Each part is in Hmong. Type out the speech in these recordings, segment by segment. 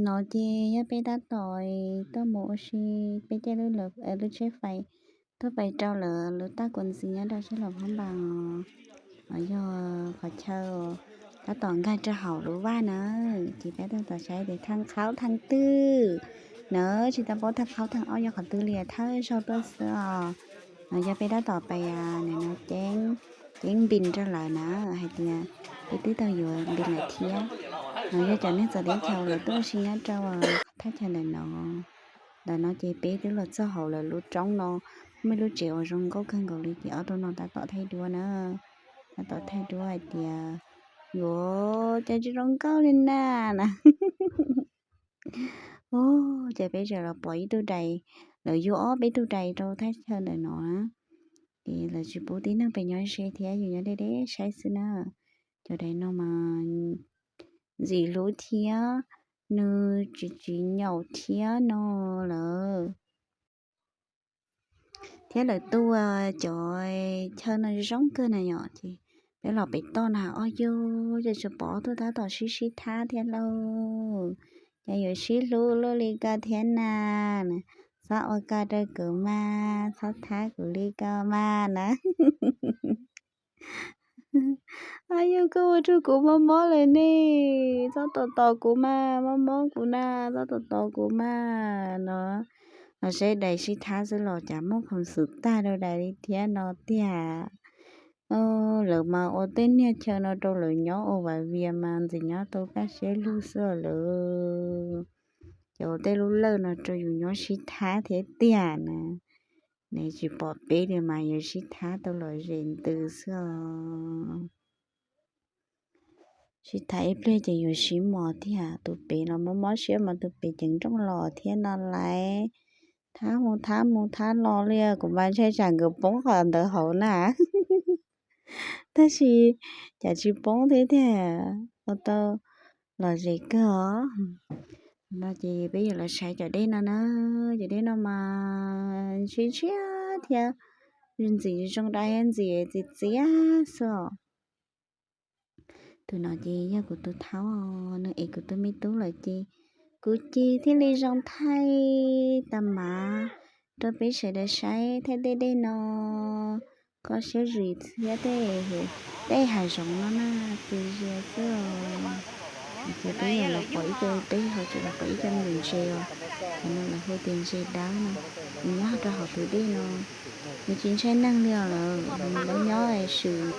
No ces yog peb tab tom tuaj mus ua si, peb caij lub tsheb fais tuaj pais rau lawv lub taj kua ntxi nyob rau sab Luas Phab Npas os. Yog qhov chaw tab tom nkag rau hauv lub vaj na, ces peb tab tom saib tias thaj qhaub thaj twg na, tsis tau paub thaj qhaub thaj ob yog qhov twg li, thawj zaug tuaj xwb os. No yog peb tab tom pais nim no ceeb npis rau lawv na, hais tias peb twb tau yuav npis lawm thiab. No yog cov neeg txawv teb chaws lawv tuaj ua si nyob rau thaj chaw ntawm no. Ntawm no ces peb twb los txog hauv lawv lub roob no, muaj ib lub tsev uas zoo nkauj kawg nkaus li ces ob tug no tab tom thaij duab na, tab tom thaij duab hais tias yuav cas tsis zoo nkauj li na na. Ces peb tseem los pom ib tug dais, lawv yug ob peb tug dais rau thaj chaw ntawm no na, es lawv tsis pub tib neeg pem nyob ze thiab, yus nyob deb deb saib xwb na. Cov dais no mas ntxim hlub thiab, nws tsis tsis nyaum thiab no lawm. Thiab lawv tua cov chaw no zoo kawg na yom, ces peb los pem toj na, o yog ces tsuas pom ob tug tab tom sib sib thab thiab lauj. Ces yuav sib hlub luaj li ko thiab na, txhob ua ko rau kuv mas, txhob thab kuv li ko mas na. Yog koj ua rau kuv mob mob lawm ne, txhob tos tos kuv mas, mob mob kuv na, txhob tos tos kuv mas no. Los saib dais sib thab xwb los cas muaj khoom xwm tag rau dais li thiab no tiag. Lawv mas ua tej niag chaw no rau lawv nyob ua vas vias mas ntxim nyob tau kaj siab lug xwb os lawv. Ces ua tej lub lawj no rau yus nyob sib thab thiab tiag na. Nws tsis pom peb li mas yuav sib thab tau lom zem ntws xwb os. Sib thab ib pliag ces yuav sib mos tiag, tus pem los mob mob siab mas tus pem ceev nrooj los thiab no lauj. Thab mus thab mus thab los li, kuv mas ntshai tsam nkawd poob qhov ntawd hauv na. Tab sis cas tsis poob thiab tiag, ua tau lom zem kawg os. No ces peb yuav los saib cov dej no na, cov dej no mas ntshiab ntshiab thiab, ntxim zoo dab ntxim txias txias xwb os. Tus no ces yog kuv tus thaub, nws ev kuv tus me tub lawm ces kuv ces thiaj li zoo thaij tas mas rau peb sawv daws saib, thaij tej dej no, kho siab zim thiab tej, tej hav zoov no na, txias zias xwb os. Ces peb yog los pom ib co, peb ho tseem los pom ib co me ntses os, qhov no lawv hu tias ntses dawb no, nws nyob rau hauv tus dej no. Nws tsis ntshai neeg li os lawm, nws nyob nyob swm.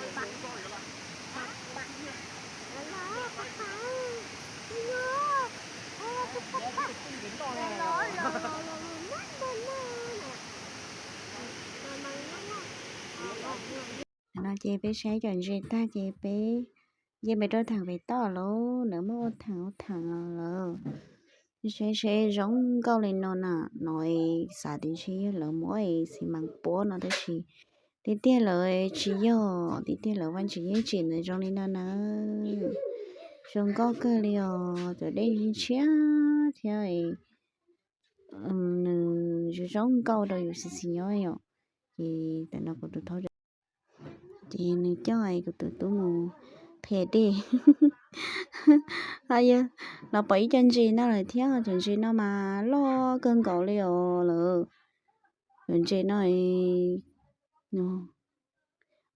No ces peb saib cov ntses tag ces peb nce mus rau theem pem toj lawm, lawv muab ua theem ua theem lawm. Saib seb zoo nkauj li no na, no xav tias ntshe yog lawv muab xi mas puab no tab sis tiag tiag lawv tsis yog, tiag tiag lawv vaj tsis yeej tsim ntawd zoo li no na. Zoo nkauj kawg li os, cov dej ntshiab thiab nws zoo nkauj rau yus xis xis nyob yom. Ces tam no kuv tus thaub, ces nws coj kuv tus tub mus qhia dej. Yog los pom ib co ntses no lawm thiab, cov ntses no mas loj kawg nkaus li os lawm. Cov ntses no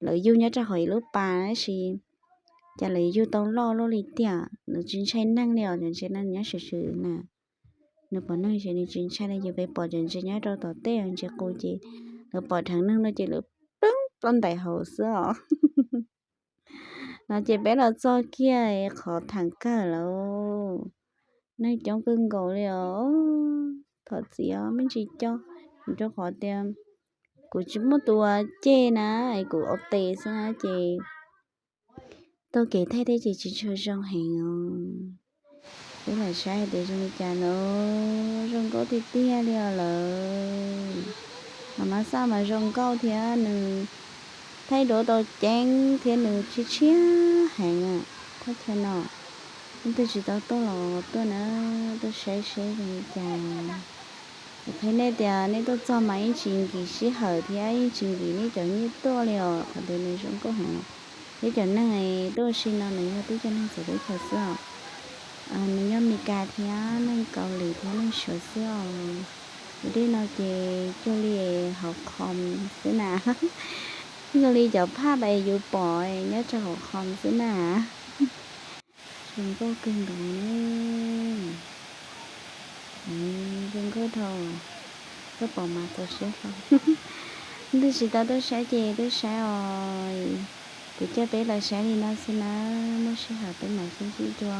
lawv yug nyob rau hauv ib lub pas tab sis cas lawv yug tau loj luaj li tiag, lawv tsis ntshai neeg li os, cov ntses no nyob swm swm na. Nws pom neeg ces nws tsis ntshai li, ces peb pom cov ntses nyob rau tom tej ntses qus ces lawv pom dheev neeg no ces lawv plob ntais hauv xwb os. No ces peb los txog kiag qhov theem kawg lawm, neeg coob kawg nkaus li os. Thov txim os, me ntsis co, rau qhov tias kuv tsis muaj tus ua ceg na, es kuv ua tes xwb na ces taug kev thaij tej ces tsis tshua zoo heev os. Peb los saib hais tias zoo li cas lawm, zoo nkauj tiag tiag li os lawm. Mas mas xaj mas zoo nkauj thiab nws thaij duab tau ceeb thiab nws tshiab tshiab heev. Thaj chaw no leej twg tsis tau tuaj los tuaj na, tuaj saib seb zoo li cas. Kuv qhia nej tias nej tuaj txog mas yeej tsis nkim sij hawm thiab yeej tsis nkim nej cov nyiaj tuaj li os, qhov tias nws zoo nkauj heev. Thiab cov neeg tuaj ua si no nws yog tib co neeg txawv teb chaws xwb os. Nws nyob Meskas thiab neeg Kaus Lim thiab neeg Suav xwb os. Tus dej no ces cuag li hauv qhov xwb na. Zoo li cov phaj es yus pom nyob rau hauv qhov xwb na. Zoo nkauj kawg nkaus ne. Zoo nkauj dhau. Koj pom mas tu siab hlo. Leej twg tsis tau tuaj saib ces tuaj saib os. Kuv coj peb los saib li no xwb nawb, muaj sij hawm peb mam sib ntsib dua.